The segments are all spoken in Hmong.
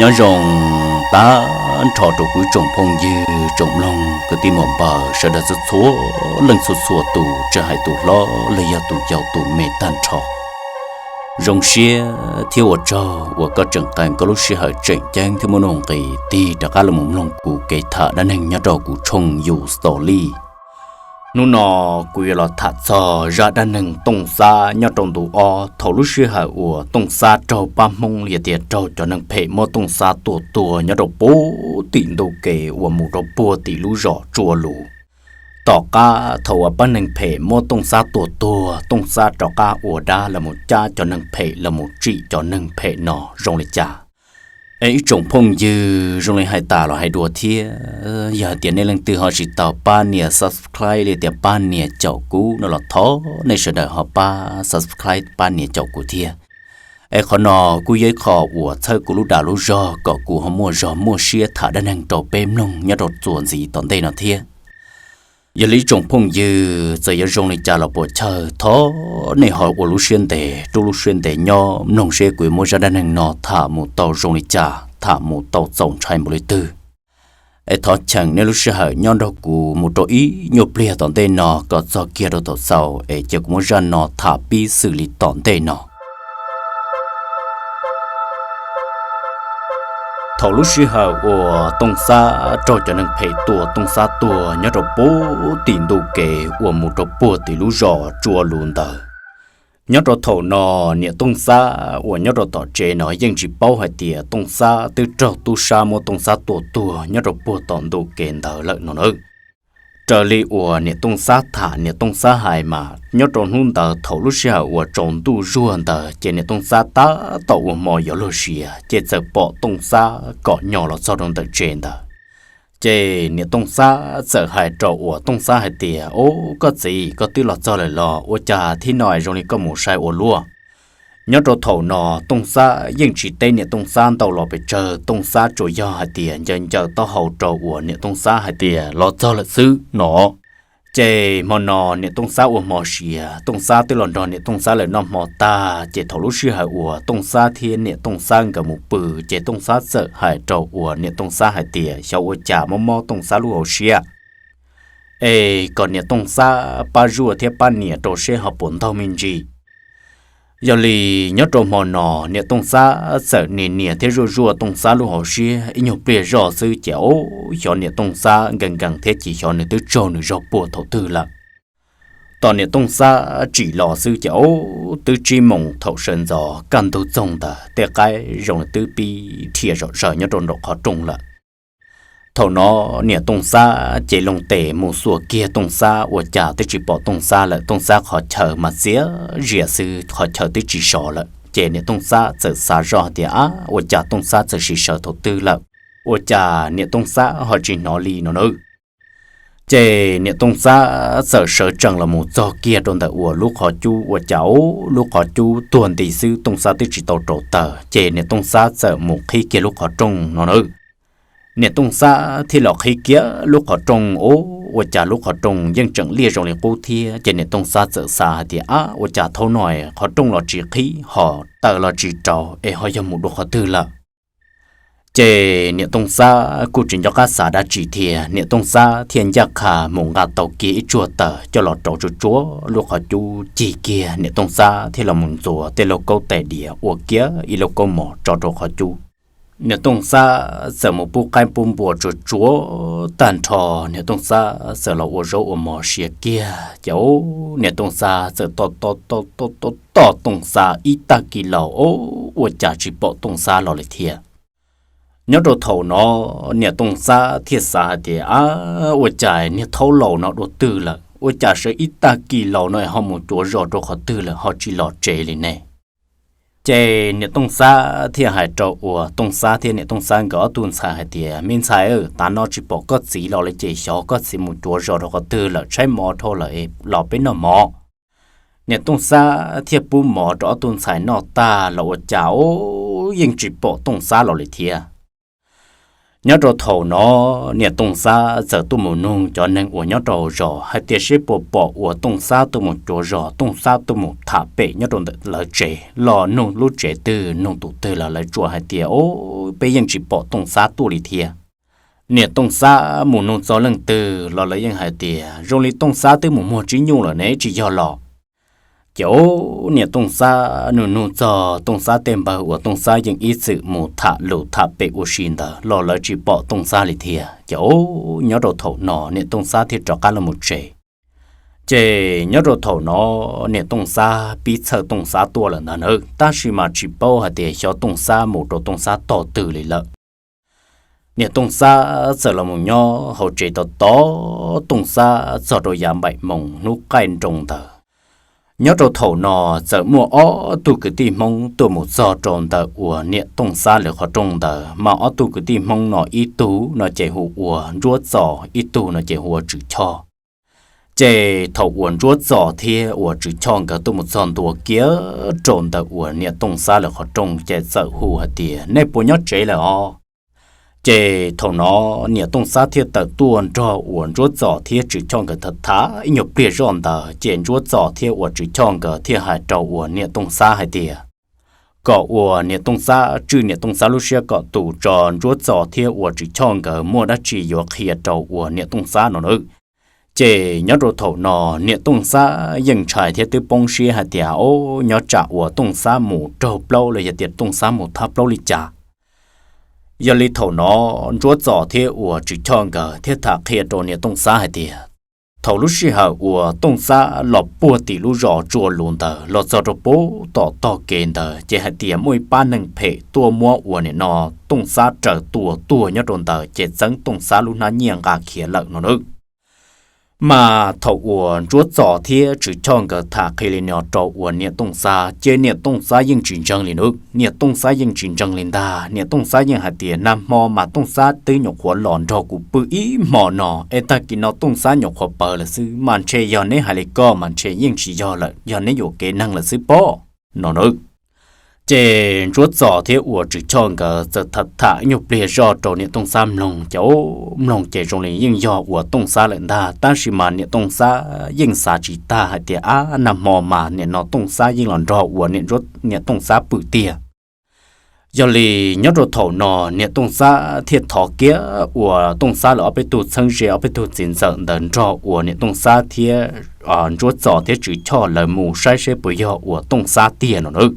Nyob zoo tag nrho rau kuv tsoom phooj ywg tsoom mloog kwv tij muam npawg sawv daws txhua txhua leej txhua txhua tus, tsis hais tus hlob los yog tus yau tus me tag nrho. Zoo siab thiab ua tsaug uas koj tseem qee koj lub sij hawm tseem ceeb thiab muaj nuj nqis tig rov qab los mus mloog kuv kev tham dab neeg nyob rau kuv tshooj YouTube Story. Hnub no kuv yuav los tham txog zaj dab neeg Tooj Xab nyob rau ntu ob, thaum lub sij hawm uas Tooj Xab raug pab Hmoob los yog tias raug cov neeg phem muab Tooj Xab tua tuag nyob rau puag tim ntu kev uas mus rau puag tim lub zos Tsua Lus. Tom qab thaum uas pab neeg phem muab Tooj Xab tua tuag, Tooj Xab rov qab ua dab los mus cab cov neeg phem los mus tsim cov neeg phem no zoo li cas. Es ib tsoom phooj ywg, zoo li hais tas los hais dua thiab, yog hais tias nej leej twg ho tsis tau pab nias subscribe li tias pab nias caum kuv no los thov nej sawv daws ho pab subscribe pab nias caum kuv thiab. Es qhov no kuj yog ib qho uas txhawb kuv lub dag lub zog kom kuv ho muaj zog muaj siab tham dab neeg rau peb mloog nyob rau txuas ntxiv tom ntej no thiab. Yog li ib tsoom phooj ywg, txawm yuav zoo li cas los puas chawj, thov nej ho ua lub siab ntev, rub lub siab ntev nyob mloog seb kuv yuav muab zaj dab neeg no tham mus tau zoo li cas, tham mus tau txaus ntshai npaum li twg. Es thov cheem nej lub sij hawm nyob nrog kuv mus rau ib nyuag pliag tom ntej no kom txog kiag rau thaum xaus es cia kuv muab zaj no tham pib xws li tom ntej no. Thaum lub sij hawm uas Tooj Xab raug cov neeg phem tua Tooj Xab tuag nyob rau puag tim ntu kev uas mus rau puag tim lub zos Tsua Lus ntawd, nyob rau thaum no niam Tooj Xab uas nyob rau tom tsev no yeej tsis paub hais tias Tooj Xab twb raug tub sab muab Tooj Xab tua tuag nyob rau puag tom ntu kev ntawd lawm no na. Raws li uas niam Tooj Xab tham niam Tooj Xab hais mas nyob rau hnub ntawd thaum lub sij hawm uas tsaus ntuj zuag ntawd ces niam Tooj Xab tab tom ua hmo yuav luag siav ces txawm pom Tooj Xab kom nyo los txog rau ntawm tsev ntawd. Ces niam Tooj Xab txawm hais rau uas Tooj Xab hais tias, Ub, koj txiv, koj twb los txog lawm los? Ua cas thib no zoo li koj mus sai ua luaj? Nyob rau thaum no Tooj Xab yeej tsis teb niam Tooj Xab ntau los pes tsawg, Tooj Xab tsuas yog hais tias ncaws ncaws taub hau rau uas niam Tooj Xab hais tias los txog lawm xwb no. Ces hmo no niam Tooj Xab ua hmo siav, Tooj Xab twb los nrog niam Tooj Xab lawv noj hmo tag, ces thaum lub sij hawm uas Tooj Xab thiab niam Tooj Xab nkawd mus pw, ces Tooj Xab txawm hais rau uas niam Tooj Xab hais tias xyov ua cas mob mob Tooj Xab lub hauv siab, es kom niam Tooj Xab pab zuaj thiab pab nias rau seb ho puas ntaug me ntsis. Yog li nyob rau hmo no niam Tooj Xab txawm nias nias thiab zuaj zuaj Tooj Xab lub hauv siab ib nyuag pliag zoj xwb ces ub, xyov niam Tooj Xab nkees nkees thiab ces xyov nws twb tsaug nws zog puag thaum twg lawm. Tos niam Tooj Xab tsim los xwb ces ub, twb tsib moos thaum sawv ntxov kaj ntug txoog ntawd, tej qaib zoo li twb pib rhia zom zaws nyob rau nraum qhov rooj lawm. Thaum no niam Tooj Xab ces loo tes mus xuas kiag Tooj Xab ua cas twb tsis pom Tooj Xab lawm, Tooj Xab qhov chaw mas txias zias xwb, qhov chaw twb tsis sov lawm. Ces niam Tooj Xab txawm xav zoj hais tias, Ab, ua cas Tooj Xab txawm sim sawv thaum twg lawm? Ua cas niam Tooj Xab ho tsis hnov li no na? Ces niam Tooj Xab txawm sawv tsees los mus txog kiag rau ntawm uas lub qhov cub ua cas ub, lub qhov cub tuag nti xwb, Tooj Xab twb tsis tau rauv taws. Ces niam Tooj Xab txawm mus qhib kiag lub qhov rooj no na. Niam Tooj Xab thiaj los qhib kiag lub qhov rooj ub, ua cas lub qhov rooj yeej tseem liaj zoo li qub thiab. Ces niam Tooj Xab txawm xav hais tias, Ab, ua cas thaum no qhov rooj los tsis qhib, ho taws los tsis rauv, es ho yog mus dua qhov twg lawm? Ces niam Tooj Xab kuj tsis nco qab xav dab tsi thiab, niam Tooj Xab thiaj ncaj qha mus nqa tau kiag ib tsuag taws coj los rauv tsuag tsuag lub qhov cub cig kiag, niam Tooj Xab thiaj los mus ntxuav tej lauj kaub tais diav ua kiag ib lauj kaub mov tso rau qhov cub. Niam Tooj Xab txawm mus pub qaib pub npua tsuag tsuag tag nrho, niam Tooj Xab txawm los ua zaub ua mov siav kiag ces ub, niam Tooj Xab txawm tos tos tos tos tos Tooj Xab ib tag kis laus ub, ua cas tsis pom Tooj Xab los li thiab. Nyob rau thaum no niam Tooj Xab thiaj xav hais tias, Ab, ua cas niag thaub laus no dua twg lawm? Ua cas sawv ib tag kis laus no ho mus cuav zos rau qhov twg lawm ho tsis los tsev li ne? Ces niam Tooj Xab thiaj hais rau uas Tooj Xab thiab niam Tooj Xab nkawd ob tug ntxhais hais tias, Me ntxhais, tav no tsis pom koj txiv los li ces xyov koj txiv mus cuav zos rau qhov twg lawm, tshaib mov dhau lawm es los peb noj mov. Niam Tooj Xab thiaj pub mov rau ob tug ntxhais noj tag los ua cas ub, yeej tsis pom Tooj Xab los li thiab. Nyob rau thaum no, niam Tooj Xab txawm tuaj mus nug cov neeg uas nyob rau zos hais tias seb puas pom uas Tooj Xab tuaj mus cuav zos, Tooj Xab tuaj mus tham pem nyob rau ntawm lawv tsev los nug lub tsev twg nug tus twg los lawv tsuas hais tias, o, peb yeej tsis pom Tooj Xab tuaj li thiab. Niam Tooj Xab mus nug txog leej twg los lawv yeej hais tias zoo li Tooj Xab twb mus muag tsib nyuj lawm ne, tsis yog los. Ces o, niam Tooj Xab nug nug txog Tooj Xab tej npawg uas Tooj Xab yeej ib txwm mus tham lus tham pem ua si ntawd los lawv tsis pom Tooj Xab li thiab. Ces o, nyob rau thaum no niam Tooj Xab thiaj rov qab los mus tsev. Ces nyob rau thaum no niam Tooj Xab pib txhawj Tooj Xab tuaj lawm ntag na, tab sis mas tsis paub hais tias xyov Tooj Xab mus rau Tooj Xab tog twg li lawm. Niam Tooj Xab txawm los mus nyob hauv tsev tos tos Tooj Xab txog rau yav npaim moos hnub qaij nroo ntawd. Nyob rau thaum no txawm muaj ob tug kwv tij Hmoob tuaj mus txog rau ntawm uas niam Tooj Xab lawv qhov rooj ntawd, mas ob tug kwv tij Hmoob no ib tug no ces hu ua Ntsuab Txos, ib tug no ces hu ua Tswv Choj. Ces thaum uas Ntsuab Txos thiab uas Tswv Choj nkawd tuaj mus txog ntua kiag rau ntawm uas niam Tooj Xab lawv qhov rooj ces txawm hu hais tias, nej puas nyob tsev lawm os? Ces thaum no niam Tooj Xab thiaj tawm tuaj nrog uas Ntsuab Txos thiab Tswv Choj nkawd tham tham ib nyuag pliag zoj ntawd, ces Ntsuab Txos thiab uas Tswv Choj nkawd thiaj hais rau uas niam Tooj Xab hais tias kom uas niam Tooj Xab tswj niam Tooj Xab lub siab kom tus tso Ntsuab Txos thiab uas Tswv Choj nkawd muaj dab tsi yuav qhia rau uas niam Tooj Xab no na. Ces nyob rau thaum no niam Tooj Xab yeej ntshai thiab twb poob siab hais tias, o, nyob tsam uas Tooj Xab mus raug plaub los yog tias Tooj Xab mus thab plaub li cas. Yog li thaum no Ntsuab Txos thiab uas Tswv Choj nkawd thiaj tham qhia rau niam Tooj Xab hais tias, thaum lub sij hawm uas Tooj Xab los puag tim lub zos Tsua Lus ntawd los txog rau puag tom tog kev ntawd ces hais tias muaj ib pab neeg phem tuaj muab uas nim no Tooj Xab raws tua tuag nyob rau ntawd ces txeeb Tooj Xab lub hnab nyiaj nqa khiav lawm no na. Mas thaum uas Ntsuab Txos thiab Tswv Choj nkawd tham qhia li no rau uas niam Tooj Xab ces niam Tooj Xab yeej tsis ntseeg li na. Niam Tooj Xab yeej tsis ntseeg li ntag, niam Tooj Xab yeej hais tias, nag hmo mas Tooj Xab twb nyuam qhuav los nrog kuv pw ib hmo no es tag kis no Tooj Xab nyuam qhuav pawv lawm xwb, mas ntshe yog neb hais li ko mas ntshe yeej tsis yog lawm, yog neb yuam kev neeg lawm xwb pob, no na. Ces Ntsuab Txos thiab uas Tswv Choj nkawd txawm tham tham ib nyuag pliag zoj rau niam Tooj Xab mloog ces, o, mloog ces zoo li yeej yog uas Tooj Xab lawm ntag, tab sis mas niam Tooj Xab yeej xav tsis tag hais tias, ab, nag hmo mas nim no Tooj Xab yeej los nrog uas niam Tooj Xab pw tiag. Yog li nyob rau thaum no niam Tooj Xab thiaj thov kiag uas Tooj Xab lawv ob peb tug txheeb ze ob peb tug txiv ntxawm ntawd nrog uas niam Tooj Xab thiab Ntsuab Txos thiab Tswv Choj lawv mus saib seb puas yog uas Tooj Xab tiag no na.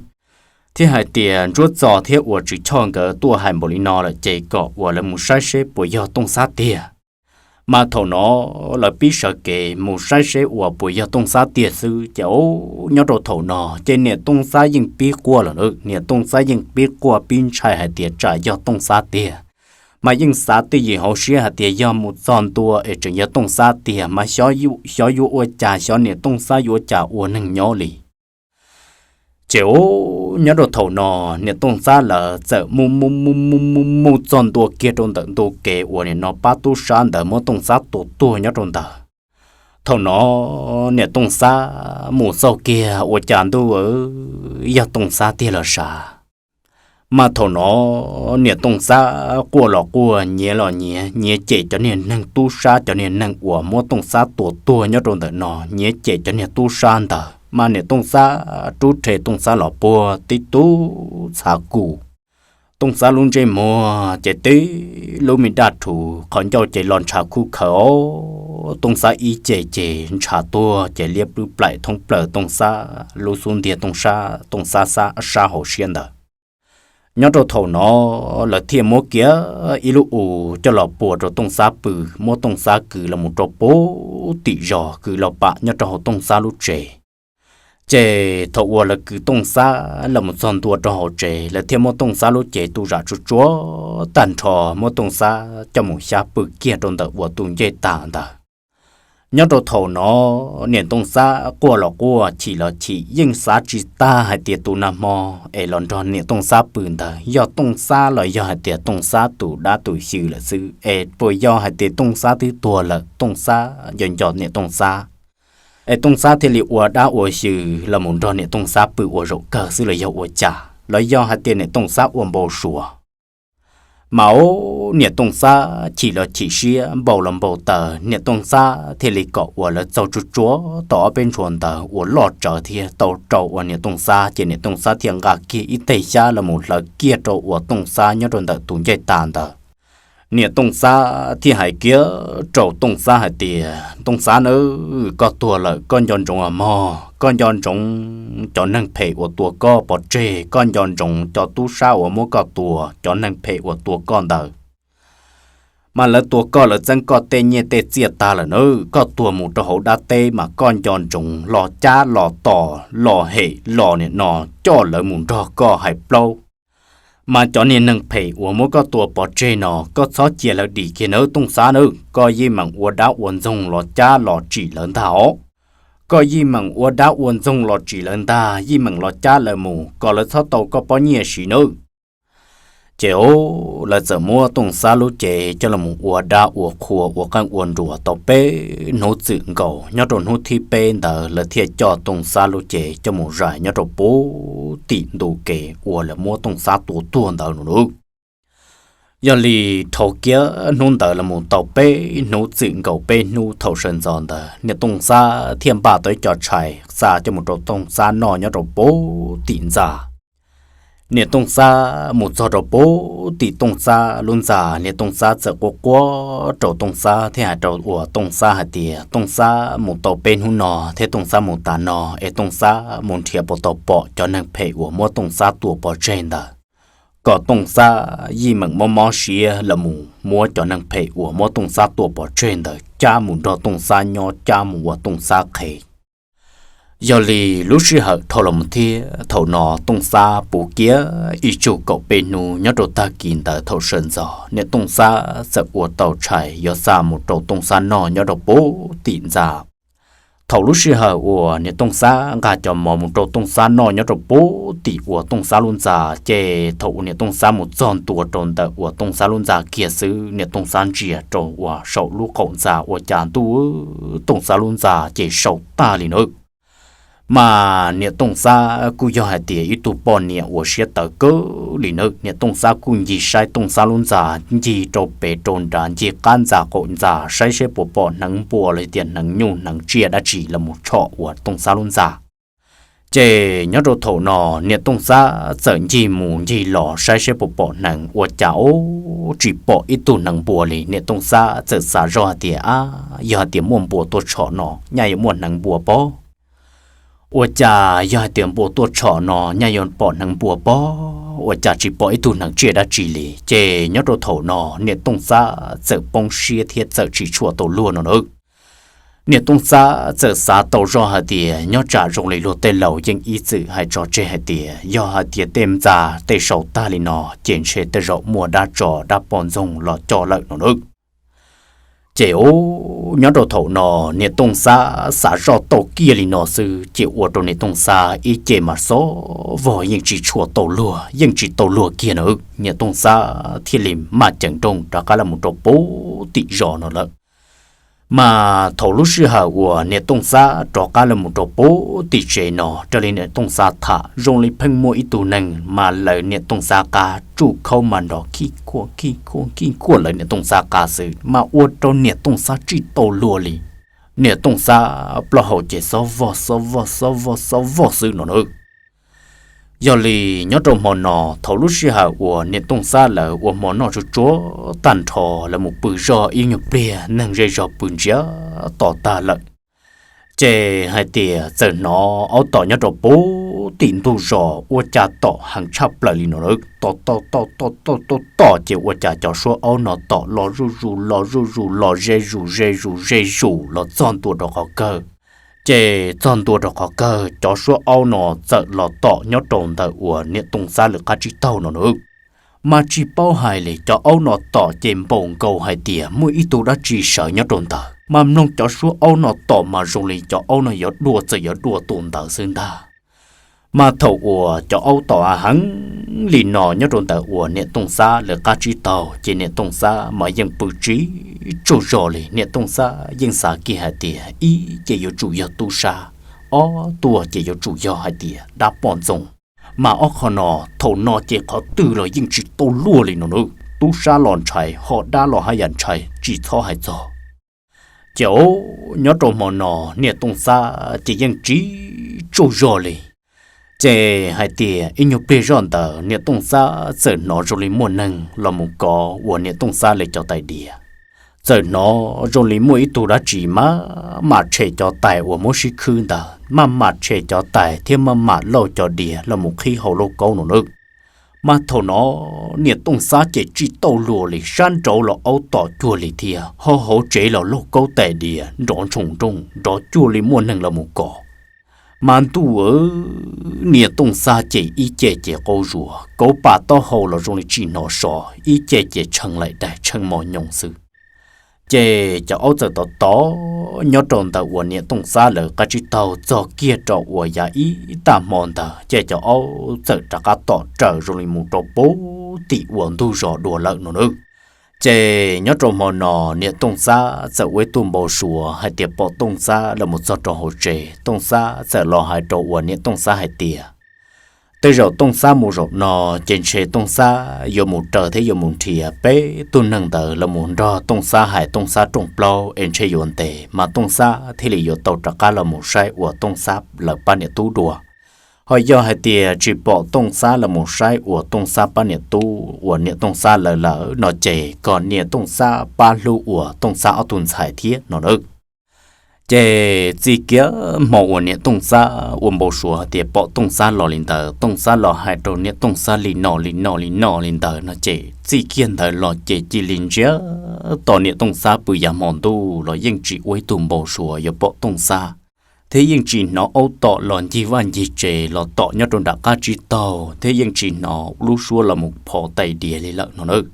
Thiab hais tias Ntsuab Txos thiab uas Tswv Choj nkawd tuaj hais npaum li no lawm ces kom uas lawv mus saib seb puas yog Tooj Xab tiag. Mas thaum no lawv pib sawv kev mus saib seb uas puas yog Tooj Xab tiag xwb ces, o, nyob rau thaum no ces niam Tooj Xab yeej pib quaj lawm na, niam Tooj Xab yeej pib quaj pib ntshai hais tias tsam yog Tooj Xab tiag. Mas yeej xav twj ywm hauv siab hais tias yog mus txog ntua es tseem yog Tooj Xab tiag mas xyov yuav ua cas, xyov niam Tooj Xab yuav ua cas ua neeg nyob li. Ces, o, nyob rau thaum no niam Tooj Xab lawv txawm mus mus mus mus mus mus txog ntua kiag rau ntawm ntu kev uas nim no pab tub sab ntawd muab Tooj Xab tua tuag nyob rau ntawd. Thaum no niam Tooj Xab mus xauj kiag ua cas ntuj, yog Tooj Xab tiag los sav. Mas thaum no niam Tooj Xab quaj los quaj, nyiav los nyiav, nyiav cem cov niag neeg tub sab, cov niag neeg uas muab Tooj Xab tua tuag nyob rau ntawm no, nyiav cem cov niag tub sab ntawd. Mas niam Tooj Xab rub rhe Tooj Xab los puag tib tug txhav kum, Tooj Xab lub ntsej muag ces tib lub me daj rhuv, qhov ncauj ces los ntshav khuj khaws os. Tooj Xab ib ce ces ntshav tuag ces liab plwb plaim thoob plaws Tooj Xab lub xub ntiag, Tooj Xab, Tooj Xab sab hauv siab ntawd. Nyob rau thaum no lawv thiaj muab kiag ib lub u coj los pua rau Tooj Xab pw, muab Tooj Xab kwv los mus rau puag tim zos, kwv los pam nyob rau hauv Tooj Xab lub tsev. Ces thaum uas lawv kwv Tooj Xab los mus txog ntua rau hauv tsev, lawv thiaj muab Tooj Xab lub cev tu zam tsuag tsuag tag nrho, muab Tooj Xab coj mus xyab pw kiag rau ntawm uas tus ncej tas ntawd. Nyob rau thaum no niam Tooj Xab quaj los quaj, chim los chim, yeej xav tsis tag hais tias tus nag hmo es los nrog niam Tooj Xab pw ntawd yog Tooj Xab los yog hais tias Tooj Xab tus dab tus xyw lawm xwb, es puas yog hais tias Tooj Xab twb tuag lawm, Tooj Xab nco nco niam Tooj Xab, es Tooj Xab thiaj li ua dab ua xyw los mus nrog niam Tooj Xab pw ua zaum kawg xwb los yog ua cas, los yog hais tias niam Tooj Xab ua npau suav. Mas ub, niam Tooj Xab chim los chim siab, npau los npau taws, niam Tooj Xab thiaj li kom uas lawv txaug tsuag tsuag tau ob peb ntshua ntawd uas loj tsawv thiab tau rau uas niam Tooj Xab, ces niam Tooj Xab thiaj nqa kiag ib teg xyab los mus hlawv kiag rau uas Tooj Xab nyob rau ntawm tus ncej tag ntawd. Niam Tooj Xab thiaj hais kiag rau Tooj Xab hais tias, Tooj Xab nawb, koj tuag lawm koj nco ntsoov os mog, koj nco ntsoov cov neeg phem uas tua koj pov tseg, koj nco ntsoov cov tub sab uas muab koj tua, cov neeg phem uas tua koj ntawd. Mas lawv tua koj, lawv txeeb koj tej nyiaj tej txiaj tag lawm nawb, koj tuag mus rau hauv dab teb mas koj nco ntsoov los cab los tom los hem los niam no coj lawv mus nrog koj hais plaub. Mas cov niag neeg phem uas muab koj tua pov tseg no koj txhob cia lawv dim kiag nawb Tooj Xab nawb, koj yeej meem ua dab ua ntxoog los cab los tsim lawv ntag os. Koj yeej meem ua dab ua ntxoog los tsim lawv ntag, yeej meem los cab lawv mus kom lawv txhob tau koj pob nyiaj siv nawb. Ces lawv txawm muab Tooj Xab lub cev coj los ua dab ua qhua ua qeej ua nruas tau peb hnub txwm nkaus, nyob rau hnub thib peb ntawd lawv thiaj coj Tooj Xab lub cev coj mus zais nyob rau puag tim ntu kev uas lawv muab Tooj Xab tua tuag ntawd no lauj. Yog li dhau kiag hnub ntawd los mus tau peb hnub txwm nkaus peb hnub thaum sawv ntxov ntawd niam Tooj Xab thiaj npaj tau ib co tshais xa coj mus rau Tooj Xab noj nyob rau puag tim ntxa. Niam Tooj Xab mus txog rau puag tim Tooj Xab lub ntxa, niam Tooj Xab txawm quaj quaj rau Tooj Xab thiab hais rau uas Tooj Xab hais tias Tooj Xab mus tau peb hnub no thiab Tooj Xab mus tas no es Tooj Xab mus nrhiav puas tau pom cov neeg phem uas muab Tooj Xab tua pov tseg ntawd, kom Tooj Xab yeej meem mob mob siab los mus muab cov neeg phem uas muab Tooj Xab tua pov tseg ntawd cab mus nrog Tooj Xab nyob, cab mus ua Tooj Xab qhev. Yog li lub sij hawm dhau los mus thiab thaum no Tooj Xab puv kiag ib tsug kaum peb hnub nyob rau tag kis ntawd thaum sawv ntxov niam Tooj Xab txawm ua tau tshais yuav xa mus rau Tooj Xab noj nyob rau puag tim ntxa. Thaum lub sij hawm uas niam Tooj Xab nqa cov mov mus rau Tooj Xab noj nyob rau puag tim uas Tooj Xab lub ntxa, ces thaum uas niam Tooj Xab mus txog ntua rau ntawm uas Tooj Xab lub ntxa kiag xwb niam Tooj Xab ntsia rau uas saum lub qaum ntxa ua cas ntuj Tooj Xab lub ntxa ces sau tag li nawb. Mas niam Tooj Xab kuj yog hais tias ib tug poj niam uas siab tawv kawg li nawb, niam Tooj Xab kuj ncig saib Tooj Xab lub ntxa, ncig rau pem rau nrad, ncig qab ntxa qaum ntxa saib seb puas pom hneev npua los tias hneev nyuj hneev tsiaj dab tsi los mus tshom uas Tooj Xab lub ntxa. Ces nyob rau thaum no niam Tooj Xab txawm ncig mus ncig los saib seb puas pom hneev, ua cas ub tsis pom ib tug hneev npua li. Niam Tooj Xab txawm xav zoj hais tias, ab, yog hais tias muaj npua tuaj tshom no nyaj yuav muaj hneev npua pob. Ua cas yog hais tias npua tuaj tshom no nyaj yuav pom hneev npua pob, ua cas tsis pom ib tug hneev tsiaj dab tsi li. Ces nyob rau thaum no niam Tooj Xab txawm poob siab thiab txawm tsis tshua tau luag no nawb. Niam Tooj Xab txawm xav tau zoj hais tias nyob tsam zoo li luag tej laus yeej ib txwm hais tso tseg hais tias yog hais tias tej ntxa tej sau tag li no ces ntshe tej zaum muaj dab tsov dab poj ntxoog los coj lawm no nawb. Ces ub, nyob rau thaum no niam Tooj Xab xav zoj tau kiag li no xwb ces ua rau niam Tooj Xab ib ce mas xob vog yeej tsis tshua tau luag, yeej tsis tau luag kiag nawb. Niam Tooj Xab thiaj li maj ceev nrooj rov qab los mus rau puag tim zos no lawm. Mas thaum lub sij hawm uas niam Tooj Xab rov qab los mus rau puag tim tsev no, raws li niam Tooj Xab tham zoo li pheej muaj ib tug neeg mas lawv niam Tooj Xab qab tsuj khaub mas nrov khij khuaj khij khuaj khij khuaj lawv niam Tooj Xab qab xwb, mas ua rau niam Tooj Xab tsis tau luag li. Niam Tooj Xab plaub hau ces xob vog xob vog xob vog xob vog xwb no nawb. Yog li nyob rau hmo no, thaum lub sij hawm uas niam Tooj Xab lawv ua hmo noj tsuag tsuag tag nrho, lawv mus pw zog ib nyuag pliag, neeg zej zog pw ntsiag to tag lawm. Ces hais tias txawm hnov aub tom nyob rau puag tim ntug zos ua cas tom heev tshaj plaws li no lawm, tom tom tom tom tom tom tom ces ua cas cov suab aub no tom los zuj zus los zuj zus los ze zus ze zus ze zus los txog ntua rau qhov kawg. Ces txog ntua rau qhov kawg cov suab aub no txawm los tom nyob rau ntawm uas niam Tooj Xab lawv qab tsib taug no nawb. Mas tsis paub hais li cov aub no tom ces npaum nkaus hais tias muaj ib tug dab tsi sawv nyob rau ntawd, mas mloog cov suab aub no tom mas zoo li cov aub no yuav dua txawm yuav dua tus ntawd xwb ntag. Mas thaum uas cov aub tom heev li no nyob rau ntawm uas niam Tooj Xab lawv qab tsib taug ces niam Tooj Xab mas yeej pw tsis tsaug zog li, niam Tooj Xab yeej xav kiag hais tias ib ces yuav tsum yog tub sab, ob tuaj ces yuav tsum yog hais tias dab poj ntxoog. Mas ob qho no thaum no ces qhov twg los yeej tsis tau luag li no nawb. tub sab los ntshai, ho dab los haj yam ntshai tsis txhob hais txog. Ces nyob rau hmo no niam Tooj Xab ces yeej tsis tsaug zog li. Ces hais tias ib nyuag pliag zoj ntawd niam Tooj Xab txawm hnov zoo li muaj neeg los mus kov uas niam Tooj Xab li cov tais diav. Txawm hnov zoo li muaj ib tug dab tsi maj mam tshem cov tais uas muab sib khwb ntawd, maj mam tshem cov tais thiab maj mam lauj cov diav los mus qhib hauv lauj kaub no nawb. Mas thaum no niam Tooj Xab ces tsis tau luag li, sab nraud los aub tom cuag li thiab, ho hauv tsev los lauj kaub tais diav nrov ntshoo nrooj nrov cuag li muaj neeg los mus kov. Mas ntuj, niam Tooj Xab ces ib ce ces qaub zuag, kauv pam taub hau los zoo li tsis hnov so, ib ce ces tshee laim daim tshee mos nyoos xwb. Ces cov aub txawm tov tov nyob rau ntawm uas niam Tooj Xab lawv qab tsib taug txog kiag rau uas yav ib tag hmo ntawd ces cov aub txawm rov qab tom raws zoo li mus rau pem tim uas ntug zos dua lawm no nawb. Ces nyob rau hmo no niam Tooj Xab txawm ua ib tug npau suav hais tias pom Tooj Xab los mus txog rau hauv tsev, Tooj Xab txawm los hais rau uas niam Tooj Xab hais tias, tej zaum Tooj Xab mus zaum no ces ntshe Tooj Xab yuav mus raws thiab yuav mus nrhiav peb tug neeg ntawd los mus nrog Tooj Xab hais Tooj Xab rooj plaub es ntshe yuav ntev mas Tooj Xab thiaj li yuav tau rov qab los mus saib uas Tooj Xab lawv pab niam tub dua. Ho yog hais tias tsis pom Tooj Xab los mus saib uas Tooj Xab pab niam tub uas niam Tooj Xab lawv lawm no ces kom niam Tooj Xab pab hlub uas Tooj Xab ob tug ntxhais thiab no nawb. Ces txij kiag hmo uas niam Tooj Xab ua npau suav hais tias pom Tooj Xab los li ntawd, Tooj Xab los hais rau niam Tooj Xab li no li no li no li ntawd no ces txij kiag ntawd los ces cia li ntsiag to niam Tooj Xab pw yav hmo ntuj los yeej tsis ua ib tug npau suav yuav pom Tooj Xab, thiab yeej tsis hnov aub tom los ncig vaj ncig tsev los tom nyob rau nram qab tsib taug thiab yeej tsis hnov lub suab los mus phov tais diav li lawm no nawb.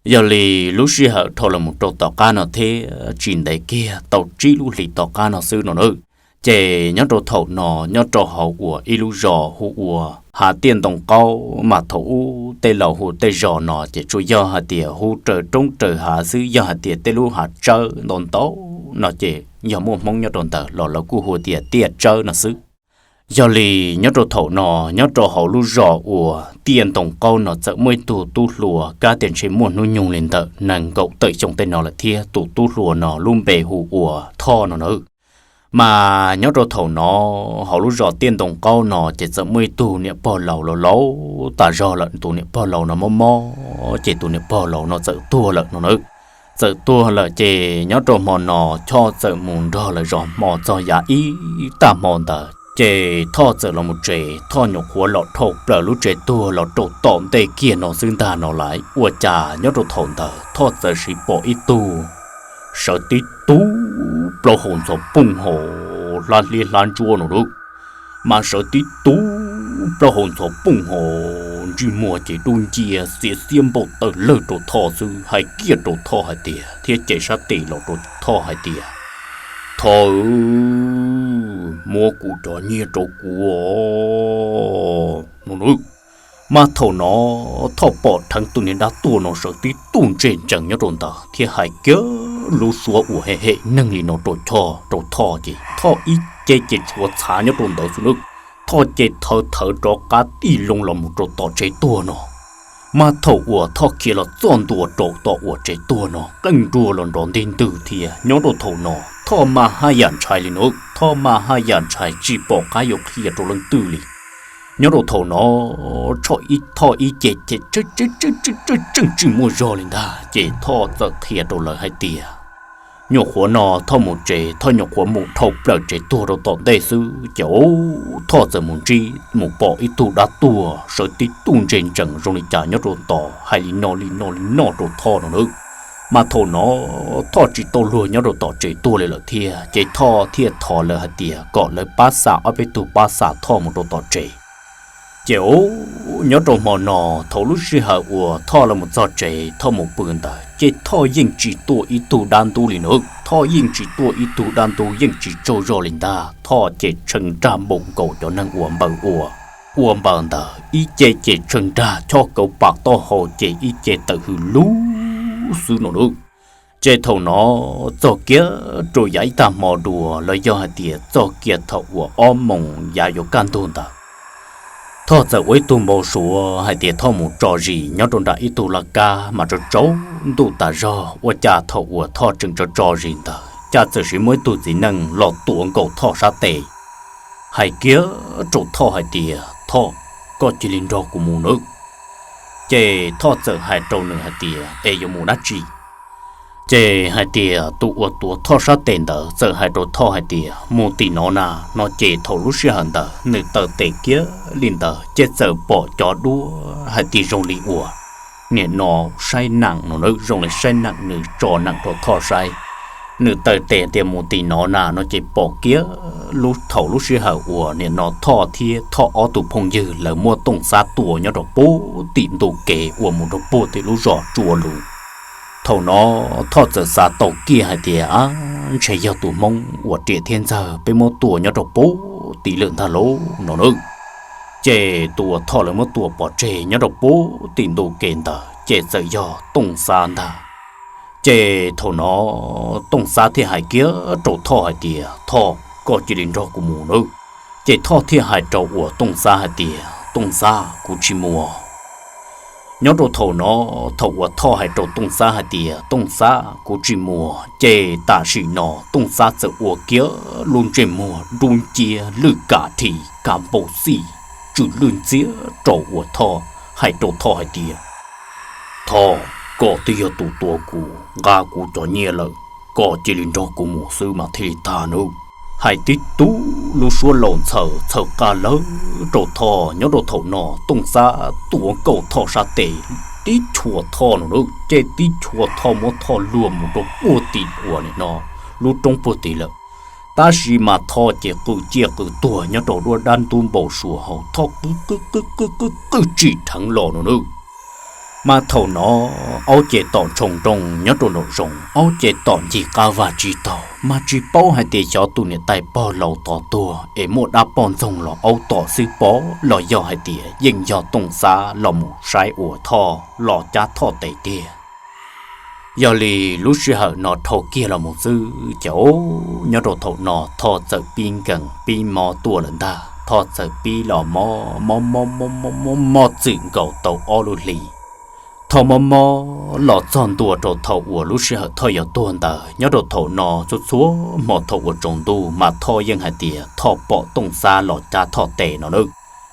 Yog li lub sij hawm dhau los mus rau tom qab no thiab tsis ntev kiag tau tsib lub hlis tom qab no xwb no nawb, ces nyob rau thaum no nyob rau hauv uas ib lub zos hu ua Hav Tiaj Ntoo Qaub mas thaum ub tej laus hu tej zos no ces tsuas yog hais tias hu raws roob raws hav xwb, yog hais tias tej lub hav tsawb ntau ntau no ces yog muaj Hmoob nyob rau ntawd los lawv kuj hu tias Tiaj Tsawb no xwb. Yog li nyob rau thaum no nyob rau hauv lub zos uas Tiaj Ntoo Qaub no txawm muaj ib tug tub hluas kab tias ntshe muaj hnub nyoog li ntawm nees nkaum tawm xyoo tej no lawm thiab, tus tub hluas no lub npe hu ua Thoj no nawb. Mas nyob rau thaum no hauv lub zos Tiaj Ntoo Qaub no ces txawm muaj ib tug niam pog laus laus laus tas zog lawm, tus niam pog laus no mob mob ces tus niam pog laus no txawm tuag lawm no nawb. Txawm tuag lawm ces nyob rau hmo no Thoj txawm mus nrog lawv zov hmo txog yav ib tag hmo ntawd ces Thoj txawm los mus tsev, Thoj nyuam qhuav los dhau plaws lub tsev tuag los rau tom ntej kiag no xwb ntag no lawm, ua cas nyob rau thaum ntawd Thoj txawm siv pom ib tug sawv tib tug plaub hau ntxhov pooj hauv hlab hliab hlab ntsuab no lawm. Mas sawv tib tug plaub hau ntxhov pooj hauv ntsej muag ces dub nciab xiav xiab npaum tawm lawg rau Thoj xwb, hais kiag rau Thoj hais tias, thiab cev sab tes los rau Thoj hais tias, Thoj, muab kuv cov nyiaj rau kuv os no nawb. Mas thaum no Thoj pom dheev tus niag dab tuag no sawv tib tug ntsej ntsees nyob rau ntawd thiab hais kiag lub suab uas hem hem neeg li no rau Thoj, rau Thoj ces Thoj ib ce ces tshuav txhav nyob rau ntawd xwb nawb. Thoj ces thawv thawv rov qab tij loo los mus rau tom tsev tuag no. Mas thaum uas Thoj khiav los txog ntua rau tom uas tsev tuag no qeej nruas los nrov ntig ntwg thiab, nyob rau thaum no Thoj mas haj yam ntshai li nawb, Thoj mas haj yam ntshai tsis pom qab yuav qhia rau leej twg li. Nyob rau thaum no Thoj ib ce ces tseem tsis muaj zog li ntag ces Thoj txawm qhia rau lawv hais tias, nyuam qhuav no Thoj mus tsev, Thoj nyuam qhuav mus dhau plaws tsev tuag rau tom ntej xwb ces Thoj txawm mus ntsib mus pom ib tug dab tuag sawv tib tug ntsej ntsees zoo li cas nyob rau tod hais li no li no li no rau Thoj no nawb. Mas thaum no Thoj tsis tau luag nyob rau tom tsev tuag li lawm thiab ces Thoj thiaj thov lawv hais tias kom lawv pab xa ob peb tug pab xa Thoj mus rau tom tsev. Ces nyob rau hmo no thaum lub sij hawm uas Thoj los mus txog tsev Thoj mus pw ntawd ces Thoj yeej tsis tuaj ib tug dab ntub li nawb, Thoj yeej tsis tuaj ib tug dab ntub, yeej tsis tsaug zog li ntag. Thoj ces tshee nrag npaum nkaus cov neeg uas npaws ua, ua npaws ntawd ib ce ces tshee nrag chob kauv pam taub hau ces ib ce tawm hws lub xwb no nawb. Ces thaum no txog kiag rau yav ib tag hmo dua los yog hais tias txog kiag thaum uas ob moos yav yuav kaj ntug ntawd, Thoj txawm ua ib tug npau suav hais tias Thoj mus tso zis nyob rau nram ib tug laj kab mas tsaus tsaus ntuj tas zog, ua cas thaum uas Thoj tseem tso tso zis ntawd cas txawm siv muaj ib tug txiv neej los tuav nkaus Thoj sab tes, hais kiag rau Thoj hais tias, Thoj, koj cia li nrog kuv mus nawb. Ces Thoj txawm hais rau nws hais tias, Es yuav mus dab tsi? Ces hais tias tus uas tuav Thoj sab tes ntawd txawm hais rau Thoj hais tias, Mus tim no na, no ces thaum lub sij hawm ntawd nws taw tes kiag li ntawd ces txawm pom cov duab hais tias zoo li uas nim no saib neem no, zoo li saib neem, nws tso neem rau Thoj saib. Nws taw tes tias, Mus tim no na, no ces pom kiag lub thaum lub sij hawm uas nim no Thoj thiab Thoj ob tug phooj ywg lawv muab Tooj Xab tua nyob rau puag tim ntu kev uas mus rau puag tim lub zos Tsua Lus. Thaum no Thoj txawm xav tau kiag hais tias, Ab, ntshe yog tus Hmoob uas riam thiab ntxawg peb muab tua nyob rau puag tim lawm ntag lauj, no nawb. Ces tus uas Thoj lawv muab tua pov tseg nyob rau puag tim ntu kev ntawd ces txawm yog Tooj Xab ntag. Ces thaum no Tooj Xab thiaj hais kiag rau Thoj hais tias, Thoj, koj cia li nrog kuv mus nawb. Ces Thoj thiaj hais rau uas Tooj Xab hais tias, Tooj Xab, kuv tsis mus. Nyob rau thaum no, thaum uas Thoj hais rau Tooj Xab hais tias, Tooj Xab, kuv tsis mus, ces tam sim no Tooj Xab txawm ua kiag lub ntsej muag dub nciab lwj kam rhis ka npau xij, tsw lwj ntxiab rau uas Thoj, hais rau Thoj hais tias, Thoj, koj twb yog tus tua kuv, nqa kuv cov nyiaj lawm, koj cia li nrog kuv mus xwb mas thiaj li tag nawb. Hais tib tug lub suab laus ntxhaws txhaws qab lawm rau Thoj. Nyob rau thaum no Tooj Xab tuav nkaus Thoj sab tes, tib chua Thoj no nawb, ces tib chua Thoj muab Thoj luag mus rau puag tim uas nim no lub roob puag tim lawm. Tab sis mas Thoj ces qw ciaj qw tuag nyob rau duab dab ntub npau suav hauv, Thoj qw qw qw qw qw qw tsim dheev los no nawb. Mas thaum no aub ces tom ntshoo nrooj nyob rau nraum zoov, aub ces tom ncig qab vag tsib taug, mas tsis paub hais tias xyov tus niam tais pog laus tod tuag es muaj dab poj ntxoog los aub tom xwb pov los yog hais tias yeej yog Tooj Xab los mus saib uas Thoj los cab Thoj tes tiag. Yog li lub sij hawm no dhau kiag los mus xwb ces nyob rau thaum no Thoj txawm pib nkees pib mob tuaj lawm ntag. Thoj txawm pib los mob mob mob mob mob mob txwm nkaus tau ob lub hlis. Thoj mob mob los txog ntua rau thaum uas lub sij hawm Thoj yuav tuag ntawd. Nyob rau thaum no txhua txhua hmo thaum uas tsaus ntuj mas Thoj yeej hais tias Thoj pom Tooj Xab los cab Thoj tes no nawb.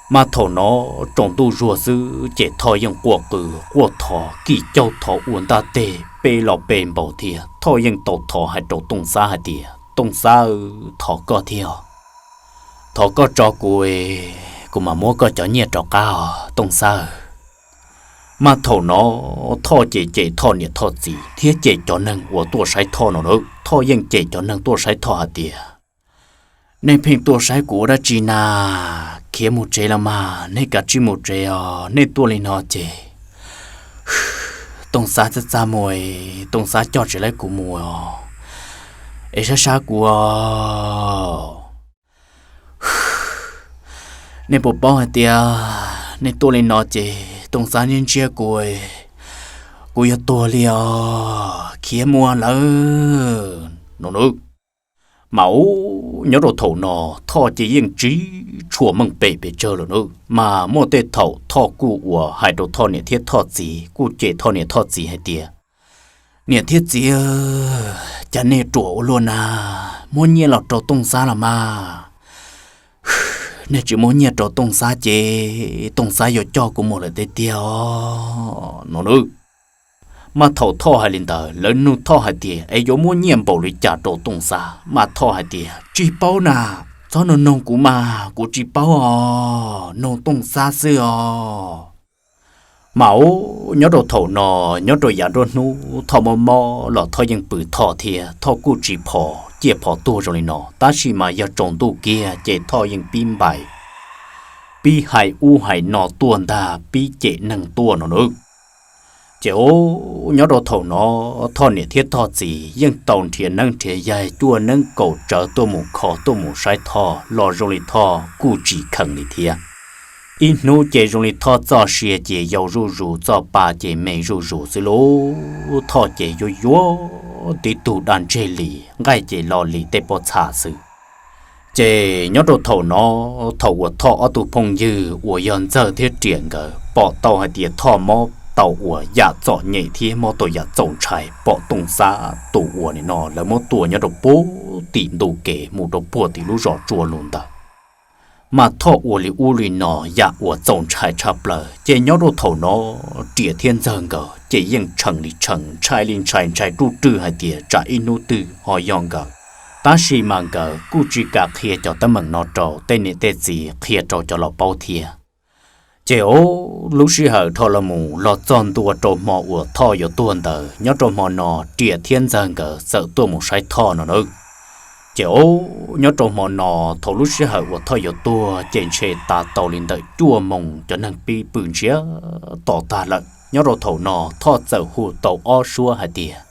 Mas thaum no tsaus ntuj zuag xwb ces Thoj yeej quaj qw quaj thov kim caug thov ua ntaj teg pe los pe npaum thiab. Thoj yeej tau thov hais rau Tooj Xab hais tias, Tooj Xab, thov koj thiab, thov koj tso kuv, kuv mam muab koj cov nyiaj rov qab os Tooj Xab. Mas thaum no Thoj ces cem Thoj niam Thoj txiv thiab cem cov neeg uas tuaj saib Thoj no nawb. Thoj yeej cem cov neeg tuaj saib Thoj hais tias, Nej pheej tuaj saib kuv ua dab tsi na? Khiav mus tsev los mas, nej kav tsij mus tsev os, nej tuaj li no ces Tooj Xab txaj txaj muag, Tooj Xab coj tsis laib kuv mus os, es sab sab kuv os. Nej puas paub hais tias nej tuaj li no ces Tooj Xab ntshiab ntshiab kuv, kuv yuav tuag li os, khiav mus lawm no nawb. Mas ub, nyob rau thaum no Thoj ces yeej tsis tshua meej pem pes tsawg lawm nawb. Mas muaj tej thaum Thoj kuj ua hais rau Thoj niam thiab Thoj txiv, kuj cem Thoj niam Thoj txiv hais tias, Niam thiab txiv, cas nej ruam ua luaj na, muab nyiaj los rau Tooj Xab los mas. Nej tsis muab nyiaj rau Tooj Xab ces Tooj Xab yuav coj kuv mus lawm tiag tiag os no nawb. Mas thaum Thoj hais li ntawd, lawv nug Thoj hais tias, Es yuav muab nyiaj npaum li cas rau Tooj Xab? Mas Thoj hais tias, Tsis paub na, txhob nug noog kuv mas, kuv tsis paub os, noog Tooj Xab xwb os. Mas ub, nyob rau thaum no, nyob rau yav nruab hnub Thoj mob mob los Thoj yeej pw Thoj thiab, Thoj kuj tsis phov ciaj phov tuag zoo li no. Tab sis mas yog tsaus ntuj kiag ces Thoj yeej pib npais, pib hais ub hais no tuaj ntag, pib cem neeg tuaj no nawb. Ces ub, nyob rau thaum no Thoj niam thiab Thoj txiv yeej tau nrhiav neeb nrhiav yaig cuaj neeb kaum tsawv tuaj mus kho tuaj mus saib Thoj los zoo li Thoj kuj tsis kheev li thiab. Ib hnub ces zoo li Thoj txoj sia ces yau zuj zus, txoj pa ces me zuj zus xwb lauj. Thoj ces yuav yuav tib tug daj ntseg li, nqaij ces lo li tej pob txha xwb. Ces nyob rau thaum no, thaum uas Thoj ob tug phooj ywg uas yog Ntxawg thiab Riam nkawd pom tau hais tias Thoj mob tau uas yam txom nyem thiab mob tau yam txaus ntshai, pom Tooj Xab tus uas nim no lawv muab tua nyob rau puag tim ntu kev mus rau puag tim lub zos Tsua Lus ntawd, mas Thoj ua li ub li no yam uas txaus ntshai tshaj plaws. Ces nyob rau thaum no, Riam thiab Ntxawg nkawd ces yeej tshee li tshee, ntshai li ntshai, ntshai ruj rwg hais tias tsam ib hnub twg ho yog nkawd. Tab sis mas nkawd kuj tsis kam qhia cov teeb meem no rau tej niam tej txiv, qhia rau cov laus paub thiab. Ces o, lub sij hawm dhau los mus los txog ntua rau hmo uas Thoj yuav tuag ntawd, nyob rau hmo no Riam thiab Ntxawg nkawd txawm tuaj mus saib Thoj no nawb. Ces o, nyob rau hmo no, thaum lub sij hawm uas Thoj yuav tuag ces ntshe tav tau li ntawm cuaj moos cov neeg pib pw ntsiag to tag lawm. Nyob rau thaum no Thoj txawm hu tau ob suab hais tias,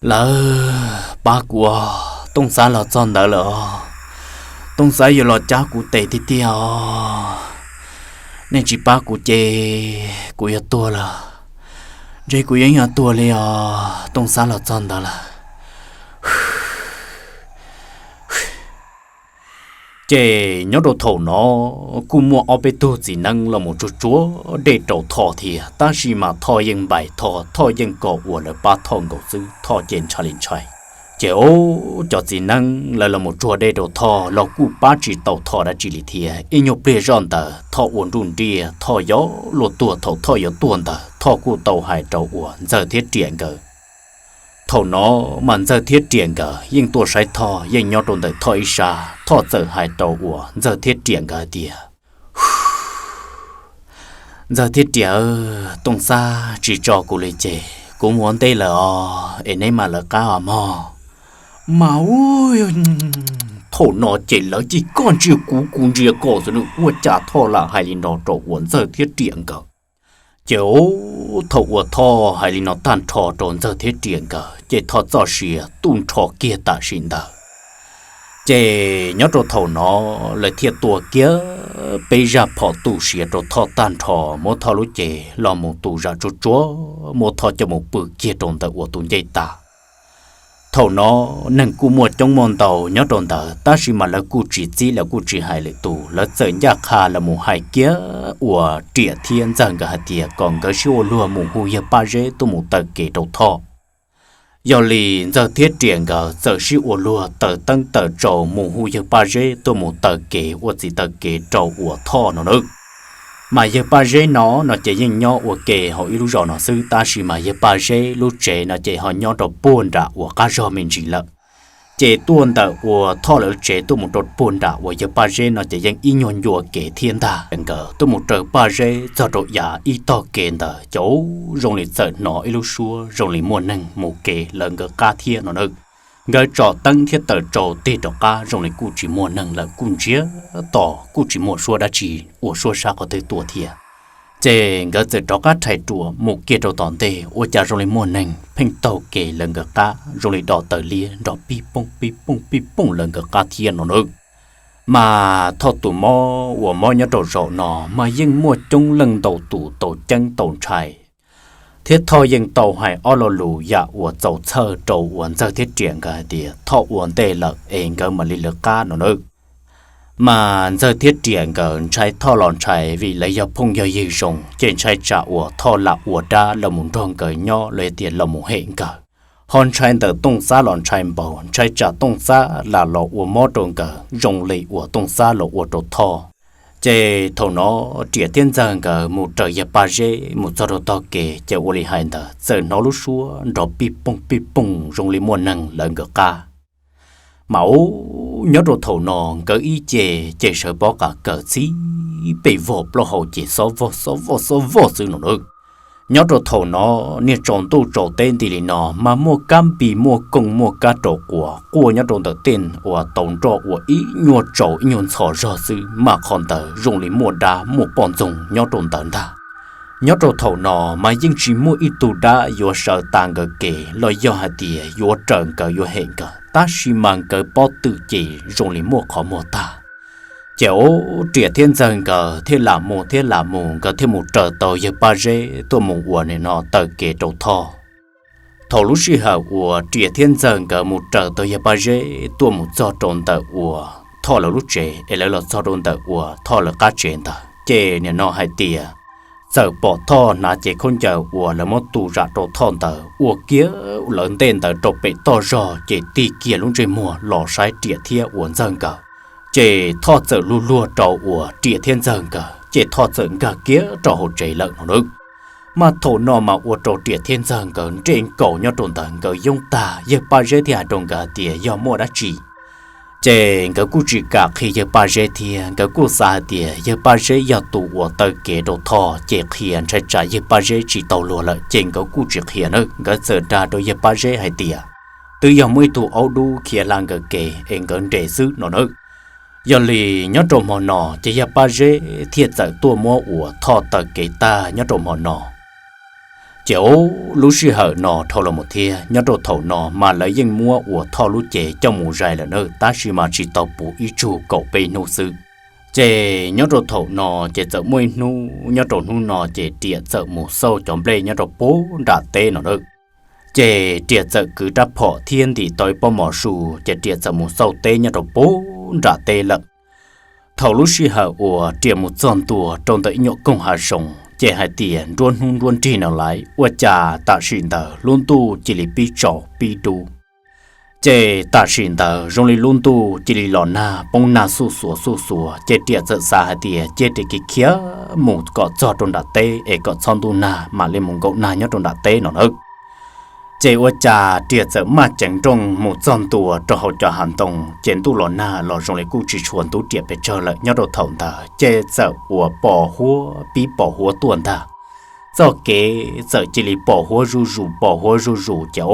Lawv, pab kuv os, Tooj Xab los txog ntawd lawm os. Tooj Xab yuav los cab kuv tes tiag tiag os. Nej tsis pab kuv ces kuv yuav tuag lawm. Ntshe kuv yeej yuav tuag li os, Tooj Xab los txog ntawd lawm. Ces nyob rau thaum no kuj muaj ob peb tug txiv neeb los mus tsuag tsuag dej rau Thoj thiab, tab sis mas Thoj yeej npais Thoj, Thoj yeej kom uas lawv pab Thoj nkaus xwb, Thoj ces ntshai li ntshai. Ces o, cov txiv neeb lawv los mus tsuag dej rau Thoj los kuj pab tsis tau Thoj dab tsi li thiab. Ib nyuag pliag zoj ntawd Thoj ua nruj nriaj, Thoj yuav luag tuag. Thaum Thoj yuav tuag ntawd Thoj kuj tau hais rau uas Ntxawg thiab Riam nkawd. Thaum no mas Ntxawg thiab Riam nkawd yeej tuaj saib Thoj, yeej nyob rau ntawm Thoj ib sab. Thoj txawm hais rau uas Ntxawg thiab Riam nkawd hais tias, Ntxawg thiab Riam, Tooj Xab tsis tso kuv li ces kuv mus ua ntej lawm os, es neb mam lawv qab os mog. Mas u, thaum no ces lawv cia li koj ntsia kuv, kuv ntsia koj xwb, ua cas Thoj lam hais li no rau uas Ntxawg thiab Riam nkawd. Ces thaum uas Thoj hais li no tag nrho rau Ntxawg thiab Riam nkawd ces Thoj txoj sia tu nrho kiag tam sim ntawd. Ces nyob rau thaum no lawv thiaj tua kiag peb zaj phom tu siav rau Thoj tag nrho, muab Thoj lub cev los mus tu zam tsuag tsuag, muab Thoj coj mus pw kiag rau ntawm uas tus ncej tas. Thaum no neeg kuj muaj coob muaj ntau nyob rau ntawd, tab sis mas lawv kuj tsis txib, lawv kuj tsis hais lwm tus, lawv txawm ncaj qha los mus hais kiag uas Riam thiab Ntxawg nkawd hais tias kom nkawd sib ua luag mus hu yawg Paj Zeb tuaj mus taw kev rau Thoj. Yog li Ntxawg thiab Riam nkawd txawm sib ua luag taws teeb taws tsau mus hu yawg Paj Zeb tuaj mus taw kev, ua txiv taw kev rau uas Thoj no nawb. Mas yawg Paj Zeb no no ces yeej nyob ua ke hauv ib lub zos no xwb, tab sis mas yawg Paj Zeb lub tsev no ces ho nyob rau puag nram uas qab zog me ntsis lawm. Ces tuaj ntawm uas Thoj lawv tsev tuaj mus rau puag nram uas yawg Paj Zeb no ces yeej ib nyuag ncua kev thiab ntag. Nkawd tuaj mus raws Paj Zeb txog rau yav ib tog kev ntawd, ces zoo li txawm hnov ib lub suab zoo li muaj neeg mus kev lawv nkawd qab thiab no nawb. Nkawd tsom teeb thiab taws tsau tig rov qab zoo li kuj tsis muaj neeg lawm, kuj ntsiag to, kuj tsis muaj suab dab tsi uas suab sab qhov twg tuaj thiab. Ces nkawd txawm rov qab rhais ruam mus kiag rau tom ntej, ua cas zoo li muaj neeg pheej taug kev lawv nkawd qab zoo li do taws liab nrov pij pooj pij pooj pij pooj lawv nkawd qab thiab no nawb. Mas Thoj tus mob uas mob nyob rau zaum no mas yeej muaj coob leej ntau tus tau ceeb tau ntshai, thiab Thoj yeej tau hais ob lo lus yam uas txaus txhawj rau uas Ntxawg thiab Riam nkawd hais tias Thoj ua ntej lawm es nkawd mam li lawv qab no nawb. Mas Ntxawg thiab Riam nkawd ntshai Thoj los ntshai vim lawv yog phooj yog ywg zoo, ces ntshai tsam uas Thoj lam ua dab los mus nrog nkawd nyob los yog tias los mus hem nkawd. Ho ntshai ntawm Tooj Xab los ntshai npaum, ntshai tsam Tooj Xab lam los ua mob rau nkawd zoo li uas Tooj Xab los ua rau Thoj. Ces thaum no Riam thiab Ntxawg nkawd mus raws yawg Paj Zeb mus txog rau tog kev, ces ua li hais ntawd txawm hnov lub suab nrov pij pooj pij pooj zoo li muaj neeg lawv nkawd qab. Mas ub, nyob rau thaum no nkawd ib ce ces sawv pob qa kawm txhib pes vog, plaub hau ces xob vog xob vog xob vog xwb no nawb. Nyob rau thaum no niag tsaus ntuj tsaus teb nti li no mas muaj kab npis muaj kooj muaj kab rau quas quaj nyob rau ntawm tej uas tau nroj uas ib nyuag tsaus ib nyuag ntxhov zog xwb, mas qhov ntawd zoo li muaj dab muaj poj ntxoog nyob rau ntawd ntag. Nyob rau thaum no mas yeej tsis muaj ib tug dab yuav sawv tas nkawd kev los yog hais tias yuav raws nkawd yuav hem nkawd, tab sis mas nkawd pob tw ces zoo li muaj qhov muag tag. Ces ub, Riam thiab Ntxawg nkawd thiaj lam mus thiab lam mus, nkawd thiaj mus raws tau yawg Paj Zeb tuaj mus ua nim no taw kev rau Thoj. Thaum lub sij hawm uas Riam thiab Ntxawg nkawd mus raws tau yawg Paj Zeb tuaj mus txog rau ntawm uas Thoj lawv lub tsev es lawv los txog rau ntawm uas Thoj lawv qab tsev ntawd ces nim no hais tias txawm pom Thoj hnav cev khaub ncaws uas lawv muab tu zam rau Thoj ntawd ua kiag lawv ntej ntawd rau pem toj zog ces tig kiag lub ntsej muag los saib Riam thiab uas Ntxawg nkawd. Ces Thoj txawm luag luag rau uas Riam thiab Ntxawg nkawd ces Thoj txawm nkag kiag rau hauv tsev lawm no nawb. Mas thaum no mas ua rau Riam thiab Ntxawg nkawd nres nkaus nyob rau ntawd nkawd yoob tag, yawg Paj Zeb thiaj hais rau nkawd hais tias yog muaj dab tsi. Ces nkawd kuj tsis kam qhia yawg Paj Zeb thiab, nkawd kuj xav hais tias yawg Paj Zeb yog tus uas taw kev rau Thoj ces qhia ntshai tsam yawg Paj Zeb tsis tau luag lawm ces nkawd kuj tsis qhia na. Nkawd txawm dag rau yawg Paj Zeb hais tias twb yog muaj ib tug aub dub khiav hla nkawd kev es nkawd nres xwb no nawb. Yog li nyob rau hmo no ces yawg Paj Zeb thiaj txawm tuaj muab uas Thoj taw kev tag nyob rau hmo no. Ces lub sij hawm no dhau los mus thiab nyob rau thaum no mas lawv yeej muab uas Thoj lub cev coj mus zais lawm na, tab sis mas tsis tau puv ib tsug kaum peb hnub xwb. Ces nyob rau thaum no ces txawm muaj ib hnub nyob rau hnub no ces Riam txawm mus xauj cov nplej nyob rau puag nram teb no na. Ces Riam txawm kwv rab phom thiab ntim tau ib pob mov su ces Riam txawm mus xauj teb nyob rau puag nram teb lawm. Thaum lub sij hawm uas Riam mus txog ntua rau ntawm ib nyuam koog hav zoov ces hais tias nruab hnub nruab nrig no laiv ua cas tam sim ntawd lub ntuj cia li pib tsaus pib dub. Ces tam sim ntawd zoo li lub ntuj cia li los nag poob nag xuj xuav xuj xuav ces Riam txawm xav hais tias cia Riam khiav khiav mus kom txog rau nram teb es kom txhob ntuj nag mam li mus nkaum nag nyob rau nram teb no nawb. Ces ua cas Riam txawm maj ceev nrooj mus txog ntua rau hauv cov hav ntoo ces ntuj los nag los zoo li kuj tsis tshua ntub Riam pes tsawg lawm. Nyob rau thaum ntawd ces txawm uas pos huab pib pos huab tuaj ntag. Txoj kev txawm cia li pos huab zuj zus pos huab zuj zus ces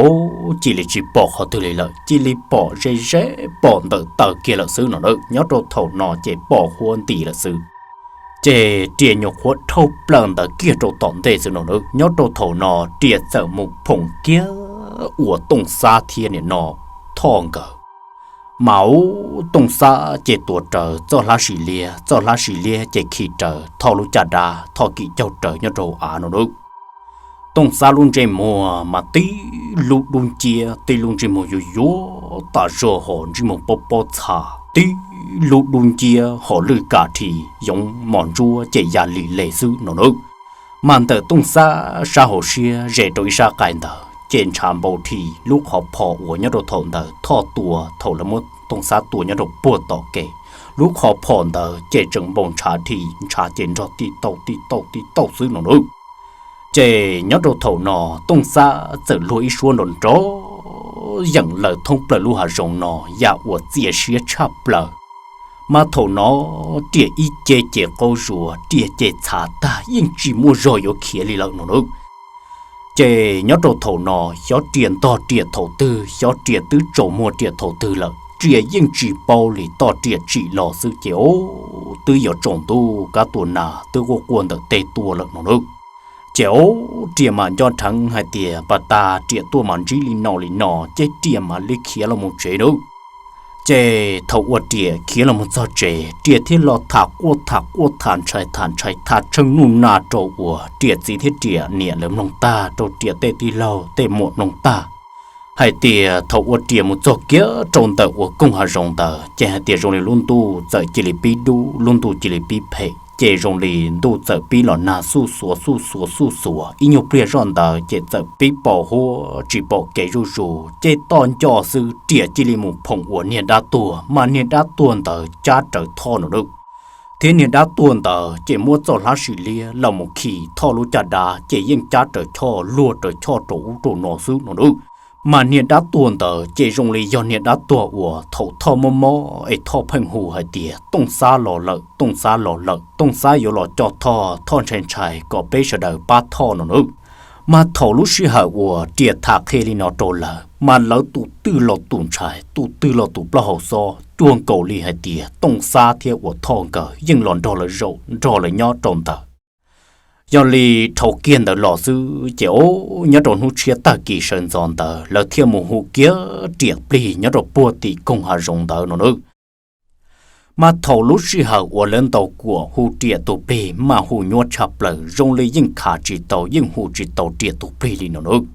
cia li tsis pom qhov twg li lawm, cia li pom ze ze pom ntawm taw kiag lawm xwb no nawb. Nyob rau thaum no ces pos huab nti lawm xwb. Ces Riam nyuam qhuav dhau plaws ntawd kiag rau tom ntej xwb no nawb. Nyob rau thaum no Riam txawm mus phoom kiag uas Tooj Xab thiab nim no Thoj nkawd. Mas ub Tooj Xab ces tuav rawv txoj hlab sim liab, txoj hlab sim liab ces khi rawv Thoj lub caj dab, Thoj kim caug rawv nyob rau av no nawb. Tooj Xab lub ntsej muag mas tib lub dub nciab, tib lub ntsej muag yuav yuav tas zog ho ntsej muag pob pob txha, tib lub dub nciab ho lwj kam dhi yoov mos ntsuab ces ya li le xwb no nawb. Mas ntawm Tooj Xab sab hauv siab ze rau ib sab qais ntawd ces ntshav npau dhi lub qhov phom uas nyob rau thaum ntawd Thoj tua thaum lawv muab Tooj Xab tua nyob rau puag tom kev. Lub qhov phom ntawd ces tseem npau ntshav dhi, ntshav ces nrog tij tauj tij tauj tij tauj xwb no nawb. Ces nyob rau thaum no Tooj Xab txawm luag ib suab nrov nrov yeem lawm thoob plaws lub hav zoov no yam uas txias siab tshaj plaws. Mas thaum no Riam ib ce ces qaug zuav, Riam ces txhav tag yeej tsis muaj zog yuav khiav li lawm no nawb. Ces nyob rau thaum no xyov Riam ntog Riam thaum twg, xyov Riam twb tsaus muag Riam thaum twg lawm, Riam yeej tsis paub li, tos Riam tsim los xwb ces ub twb yuav tsaus ntuj kab tua nas twb quaj quaj ntawm teb tuaj lawm no nawb. Ces ub Riam mam nco dheev hais tias pas tas Riam tuaj mas ntsib li no li no ces Riam mam li khiav los mus tsev nawb. Ces thaum uas Riam khiav los mus txog tsev, Riam thiaj los tham quaj tham quaj tham ntshai tham ntshai tham tsheej nuj na rau uas Riam txiv thiab Riam niam lawv mloog tag, rau Riam tej tij laug tej muam mloog tag, hais tias thaum uas Riam mus txog kiag rau ntawm uas koog hav zoov ntawd ces hais tias zoo li lub ntuj txawm cia li pib dub, lub ntuj cia li pib phem, ces zoo li ntuj txawm pib los nag xuj xuav xuj xuav xuj xuav, ib nyuag pliag zoj ntawd ces txawm pib pos huab tsis pom kev zuj zus, ces toj nco xwb Riam cia li mus phoom uas niag dab tuag, mas niag dab tuag ntawd cab rawv Thoj no nawb. Thiab niag dab tuag ntawd ces muab txoj hlab sim liab los mus khi Thoj lub caj dab ces yeej cab rawv Thoj luag rawv Thoj rau ub rau no xwb no nawb. Mas niag dab tuag ntawd ces zoo li yog niag dab tuag uas thaum Thoj mob mob es Thoj pheej hu hais tias Tooj Xab los lawm, Tooj Xab los lawm, Tooj Xab yuav los coj Thoj, Thoj ntshai ntshai kom peb sawv daws pab Thoj no nawb. Mas thaum lub sij hawm uas Riam tham qhia li no rau lawv mas lawv tus twg los tus ntshai, tus twg los tus plaub hau xob cuag nkaus li hais tias Tooj Xab thiab uas Thoj nkawd yeej los nrog lawv zaum nrog lawv nyob rau ntawd. Yog li dhau kiag ntawd los xwb ces ub nyob rau hnub tshiab tag kis sawv ntxov ntawd lawv thiaj mus hu kiag Riam plig nyob rau puag tim koog hav zoov ntawd no nawb. Mas thaum lub sij hawm uas lawv ntaus kuam hu Riam tus plig mas hu nyuaj tshaj plaws zoo li yeej khav tsis tau yeej hu tsis tau Riam tus plig li no nawb.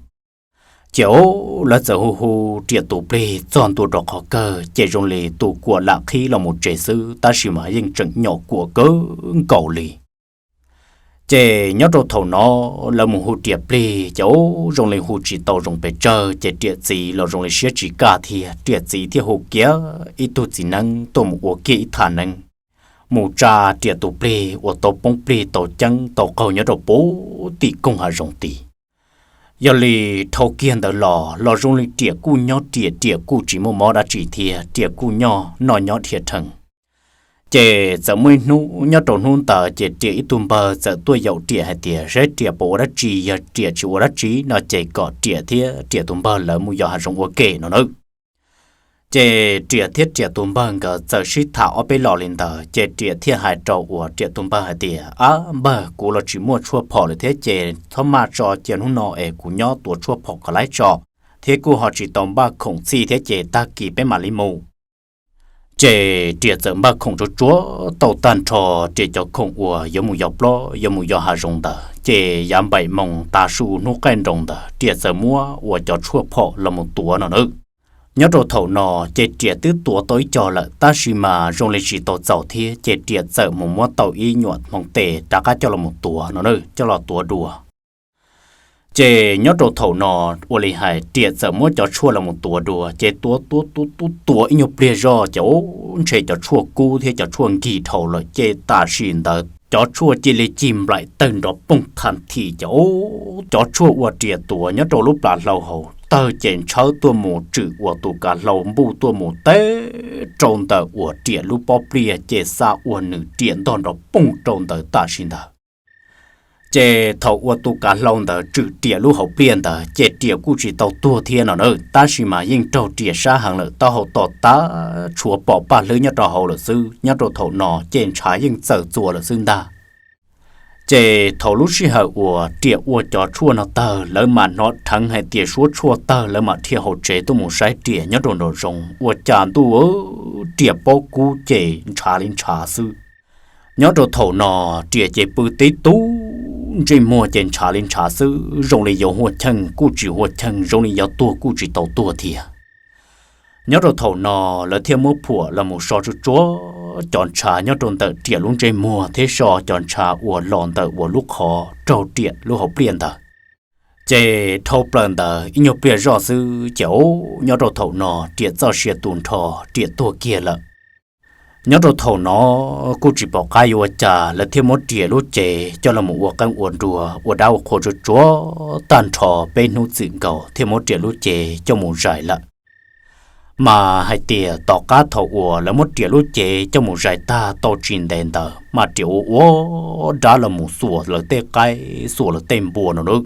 Ces lawv txawm hu hu Riam tus plig txog ntua rau qhov kawg ces zoo li tus kuam lam qhib los mus tsev xwb, tab sis mas yeej tseem nyom kuam kawg nkaus li. Ces nyob rau thaum no lawv mus hu Riam plig ces zoo li hu tsis tau zoo pes tsawg, ces Riam txiv los zoo li siab tsis kaj thiab, Riam txiv thiaj hu kiag ib tug txiv neeb tuaj mus ua kiag ib thaj neeb mus tsa Riam tus plig uas tau poob plig tau ceeb tau qaug nyob rau puag tim koog hav zoov tid. Yog li dhau kiag ntawd los los zoo li Riam kuj nyob Riam, Riam kuj tsis muaj mob dab tsi thiab, Riam kuj nyob noj nyob dhia rhees. Ces txawm muaj ib hnub nyob rau hnub ntawd ces Riam ib tug npawg txawm tuaj yaum Riam hais tias saib Riam puas ua dab tsi, yog Riam tsis ua dab tsi no ces kom Riam thiab Riam tus npawg lawv mus yos hav zoov ua ke no nawb. Ces Riam thiab Riam tus npawg nkawd txawm sib tham ob peb los li ntawd ces Riam thiaj hais rau uas Riam tus npawg hais tias, Ab npawg, kuv los tsis muaj tshuaj phom lawm thiab ces txhob maj tso, cia hnub no es kuv nyob tuav tshuaj phom kom laib tso, thiab kuj ho tsis tau npaj khoom txhij thiab ces tag kis peb mam li mus. Ces Riam txawm npaj khoom tsuag tsuag tau tag nrho, Riam cov khoom uas yuav mus yos plob yuav mus yos hav zoov ntawd ces yav npaim moos tav su hnub qaij nroos ntawd Riam txawm muab uas cov tshuaj phom los mus tuav no nawb. Nyob rau thaum no ces Riam twb tuav tau ib co lawm tab sis mas zoo li tsis tau txaus thiab ces Riam txawm mus muab tau ib nyuam hmoov tes rov qab coj los mus tuav no nawb, coj los tuav dua. Ces nyob rau thaum no ua li hais Riam txawm muab cov tshuaj los mus tuav dua ces tuav tuav tuav tuav tuav ib nyuag pliag zoj ces ub ntshe cov tshuaj kub thiab cov tshuaj nkig dhau lawm ces tam sim ntawd cov tshuaj cia li cig nplaim tawg nrov poog thas thi ces ub cov tshuaj uas Riam tuav nyob rau lub plas hlau hauv tawg ces ntshawb tuaj mus tswm uas tus kav hlau npuj tuaj mus teb rau ntawm uas Riam lub pob pliaj ces xa ua nws Riam ntog nrov poog rau ntawd tam sim ntawd. Ces thaum uas tus kav hlau ntawd tswm Riam lub hauv pliaj ntawd ces Riam kuj tsis tau tuag thiab no na, tab sis mas yeej raug Riam sab heev lawm, taub hau to tas tshuav pom paj hlwb nyob rau hauv lawm xwb. Nyob rau thaum no ces ntshav yeej txawm txuas lawm xwb ntag. Ces thaum lub sij hawm uas Riam ua cov tshuaj no tawg, lawv mam hnov rheev hais tias suab tshuaj tawg, lawv mam dhia hauv tsev tuaj mus saib Riam nyob rau nraum zoov, ua cas ntuj Riam paub kub ces ntshav li ntshav xwb. Nyob rau thaum no Riam ces pw tib tug ntsej muag ces ntshav li ntshav xwb, zoo li yuav hua cheej kuj tsis hua cheej, zoo li yuav tuag kuj tsis tau tuag thiab. Nyob rau thaum no lawv thiaj muab phuam los mus so tsuag tsuag cov ntshav nyob rau ntawm Riam lub ntsej muag thiab so cov ntshav uas los ntawm uas lub qhov raug Riam lub hauv pliaj ntawd. Ces dhau plaws ntawd ib nyuag pliag zoj xwb ces nyob rau thaum no Riam txoj sia tu nrho, Riam tuag kiag lawm. Nyob rau thaum no kuj tsis pom qab yuav ua cas, lawv thiaj muab Riam lub cev coj los mus ua qeej ua nruas ua dab ua qhua tsuag tsuag tag nrho peb hnub txwm nkaus thiaj muab Riam lub cev coj mus zais lawm. Mas hais tias tom qab thaum uas lawv muab Riam lub cev coj mus zais tag tau tsis ntev ntawd mas Riam ua ua dab los mus xuas lawv tej qaib xuas lawv tej npua no na.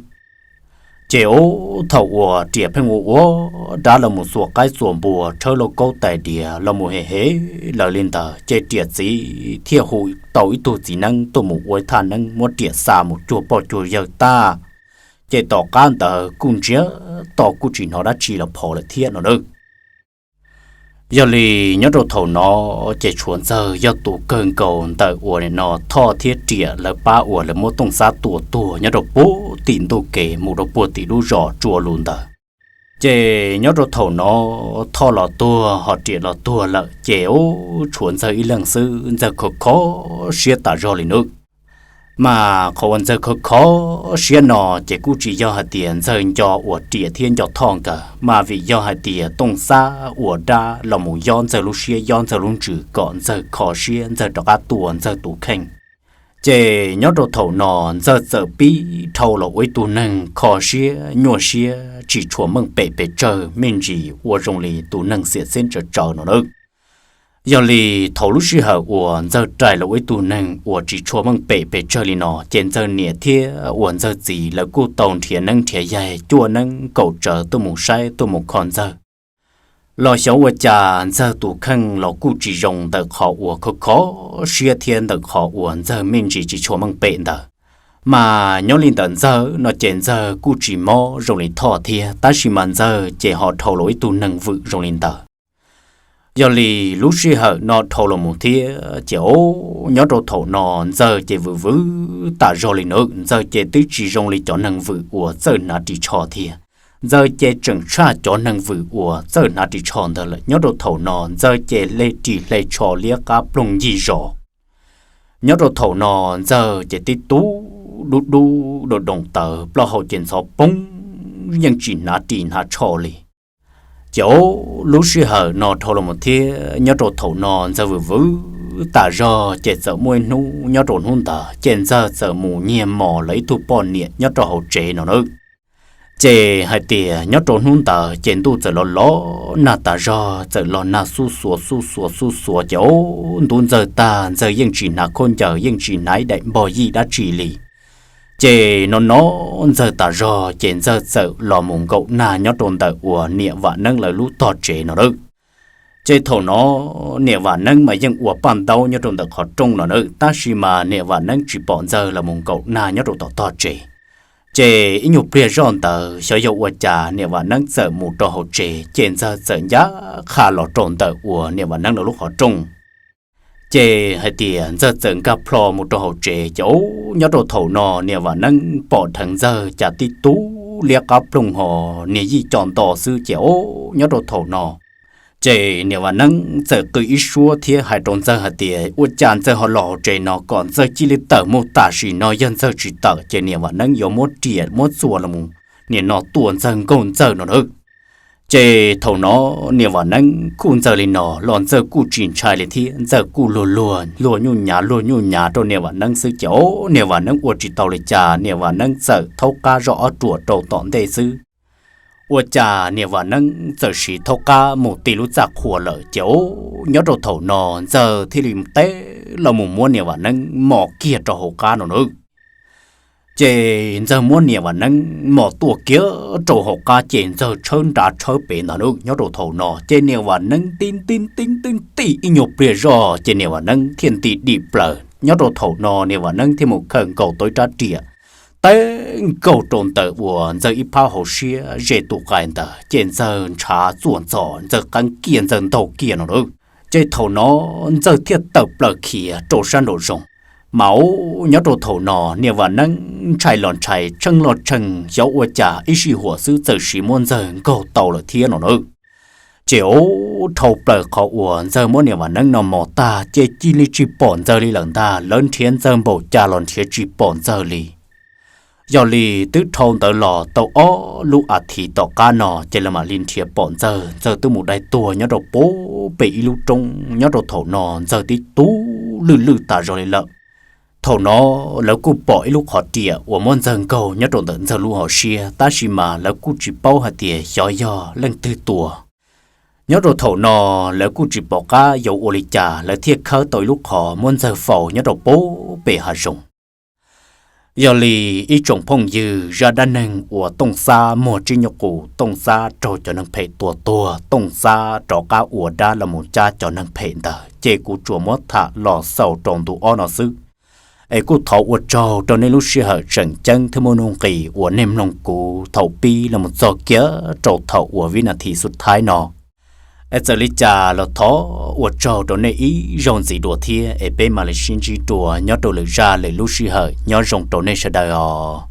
Ces ub thaum uas Riam pheej ua ua dab los mus xuas qaib xuas npua, tshawb lauj kaub tais diav los mus hem hem lawv li ntawd ces Riam txiv thiaj hu tau ib tug txiv neeb tuaj mus ua ib thaj neeb muab Riam xa mus cuag poj cuag yawg tag. Ces tom qab ntawd kuj ntsiag to kuj tsis hnov dab tsi los phov lawm thiab no na. Yog li nyob rau thaum no ces tshuav Ntxawg yog tus kawg nkaus ntawm uas nim no Thoj thiab Riam lawv pab uas lawv muab Tooj Xab tua tuag nyob rau puag tim ntuj kev mus rau puag tim lub zos Tsua Lus ntawd. Ces nyob rau thaum no Thoj los tuag ho Riam los tuag lawm ces ub tshuav Ntxawg ib leeg xwb, Ntxawg khov khov siab tas zog li nawb. Mas qhov uas Ntxawg khov khov siab no ces kuj tsis yog hais tias Ntxawg nco uas Riam thiab nco Thoj nkawd, mas vim yog hais tias Tooj Xab ua dab los mus yob Ntxawg lub siab yob Ntxawg lub ntsws kom Ntxawg kho siab Ntxawg rov qab tua Ntxawg tus kheej. Ces nyob rau thaum no Ntxawg txawm pib dhau los ua ib tug neeg kho siab nyuaj siab tsis tshua meej pem pes tsawg me ntsis ua zoo li tus neeg xiam xeeb tsawv tsawv no nawb. Yog li thaum lub sij hawm uas Ntxawg rais los ua ib tug neeg uas tsis tshua meej pem pes tsawg li no ces Ntxawg niam thiab uas Ntxawg txiv lawv kuj tau nrhiav neeb nrhiav yaig cuaj neeb kaum tsawv tuaj mus saib tuaj mus kho Ntxawg. Los xyov ua cas Ntxawg tus kheej los kuj tsis zoo ntawm qhov uas khov khov siab thiab ntawm qhov uas Ntxawg me ntsis tsis tshua meej pem ntawd. Mas nyob li ntawd Ntxawg no ces Ntxawg kuj tsis mob zoo li Thoj thiab, tab sis mas Ntxawg ces ho dhau los ib tug neeg vwm zoo li ntawd. Yog li lub sij hawm no dhau los mus thiab ces ub nyob rau thaum no Ntxawg ces vwm vwm tas zog li nawb, Ntxawg ces twb tsis zoo li cov neeg vwm uas txawj hnav ris tsho thiab. Ntxawg ces tseem tshaj cov neeg vwm uas txawj hnav ris tsho ntawd lawm. Nyob rau thaum no Ntxawg ces hle ris hle tsho liab qab ploog yig zos. Nyob rau thaum no Ntxawg ces tib tug dub dub doo doo tawv, plaub hau ces ntxhov poob, yeej tsis hnav ris hnav tsho li. Ces lub sij hawm no dhau los thiab, nyob rau thaum no Ntxawg vwm vwm tas zog, ces txawm muaj ib hnub nyob rau hnub ntawd ces Ntxawg txawm mus nyiag mos lawv ib tug poj niam nyob rau hauv tsev no na. Ces hais tias nyob rau hnub ntawd ces ntuj txawm los los nag tas zog, txawm los nag xuj xuav xuj xuav xuj xuav ces ntub Ntxawg tag, Ntxawg yeej tsis hnav khaub ncaws, yeej tsis hnav ib daim npog yij dab tsi li. Ces no no Ntxawg tas zog ces Ntxawg txawm los mus nkaum nag nyob rau ntawm uas niam Vam Neeb lawv lub tog tsev no lawm. Ces thaum no niam Vam Neeb mas yeej ua paj ntaub nyob rau ntawm qhov rooj no na, tab sis mas niam Vam Neeb tsis pom Ntxawg los mus nkaum nag nyob rau tom tog tsev. Ces ib nyuag pliag zoj ntawd xyov yog ua cas niam Vam Neeb txawm mus rau hauv tsev, ces Ntxawg txawm ncaj qha los rau ntawm uas niam Vam Neeb lawv lub qhov rooj. Ces hais tias Ntxawg txawm nkag plho mus rau hauv tsev ces nyob rau thaum no niam Vam Neeb pom dheev Ntxawg cas tib tug liab qab ploog ho niag yij co nto xwb ces nyob rau thaum no ces niam Vam Neeb txawm qw ib suab thiab hais rau Ntxawg hais tias ua cas Ntxawg ho los hauv tsev no, kom Ntxawg cia li tawm mus tam sim no, yog Ntxawg tsis tawm ces niam Vam Neeb yuav muab riam muab txuas los mus nim no tua Ntxawg nkaug Ntxawg no na. Ces thaum no niam Vam Neeb kuj Ntxawg li no los Ntxawg kuj tsis ntshai li thiab, Ntxawg kuj luag luag luag nyuj nyav luag nyuj nyav rau niam Vam Neeb xwb ces niam Vam Neeb ua tsis tau li cas, niam Vam Neeb txawm thaub qab zoj ob ruam rau tom ntej xwb. Ua cas niam Vam Neeb txawm siv thaub qab mus ti lub txaj qhua lawm ces nyob rau thaum no Ntxawg thiaj li teb los mus muab niam Vam Neeb mos kiag rau hauv qab no na. Ces Ntxawg muab niam Vam Neeb mos tuaj kiag rau hauv qab ces Ntxawg tshawb nrad tshawb pem ntag na. Nyob rau thaum no ces niam Vam Neeb tib tib tib tib tim ib nyuag pliag zoj ces niam Vam Neeb thiaj nti dim plaws. Nyob rau thaum no niam Vam Neeb thiaj mus khawm nkaus tau ib rab riam teb nkaug rau ntawm uas Ntxawg ib phab hauv siab ze tus qais ntawd ces Ntxawg ntshav txuag ntxhov, Ntxawg qeeb kiag, Ntxawg ntaug kiag no na. Ces thaum no Ntxawg thiaj tawm plaws khiav rau sab nraum zoov. Mas nyob rau thaum no niam Vam Neeb ntshai los ntshai, tsheej los tsheej, xyov ua cas ib sij huam xwb txawm siv muab Ntxawg nkaug tau lawm thiab no na. Ces ub, dhau plaws qhov uas Ntxawg muab niam Vam Neeb no mos tag ces cia li tsis pom Ntxawg li lawm ntag. Lawv nrhiav Ntxawg npaum cas los nrhiav tsis pom Ntxawg li. Yog li twb dhau ntawd los tau ob lub as thiv tom qab no ces lawv mam li nrhiav pom Ntxawg. Ntxawg twb mus dai tuag nyob rau pem ib lub roob. Nyob rau thaum no Ntxawg tib tug lwj lwj tas zog li lawm. Thaum no lawv kuj pom ib lub qhov riam uas muab Ntxawg nkaug nyob rau ntawm Ntxawg lub hauv siab, tab sis mas lawv kuj tsis paub hais tias xyov yog leej twg tua. Nyob rau thaum no lawv kuj tsis pom qab yuav ua li cas, lawv thiaj khawb tau ib lub qhov muab Ntxawg faus nyob rau pem hav zoov. Yog li ib tsoom phooj ywg, zaj dab neeg uas Tooj Xab muag tsib nyuj qus, Tooj Xab raug cov neeg phem tua tuag, Tooj Xab rov qab ua dab los mus cab cov neeg phem ntawd ces kuv tsuas muab tham los xaus rau ntu ob no xwb. Es kuj thov ua tsaug rau nej lub sij hawm tseem ceeb thiab muaj nuj nqis uas nej mloog kuv thaum pib los mus txog kiag rau thaum uas vib nas this xub thaib no. Es txawm li cas los thov ua tsaug rau nej ib zaug ntxiv dua thiab, es peb mam li sib ntsib dua nyob rau lwm zaj lwm lub sij hawm. Nyob zoo rau nej sawv daws os.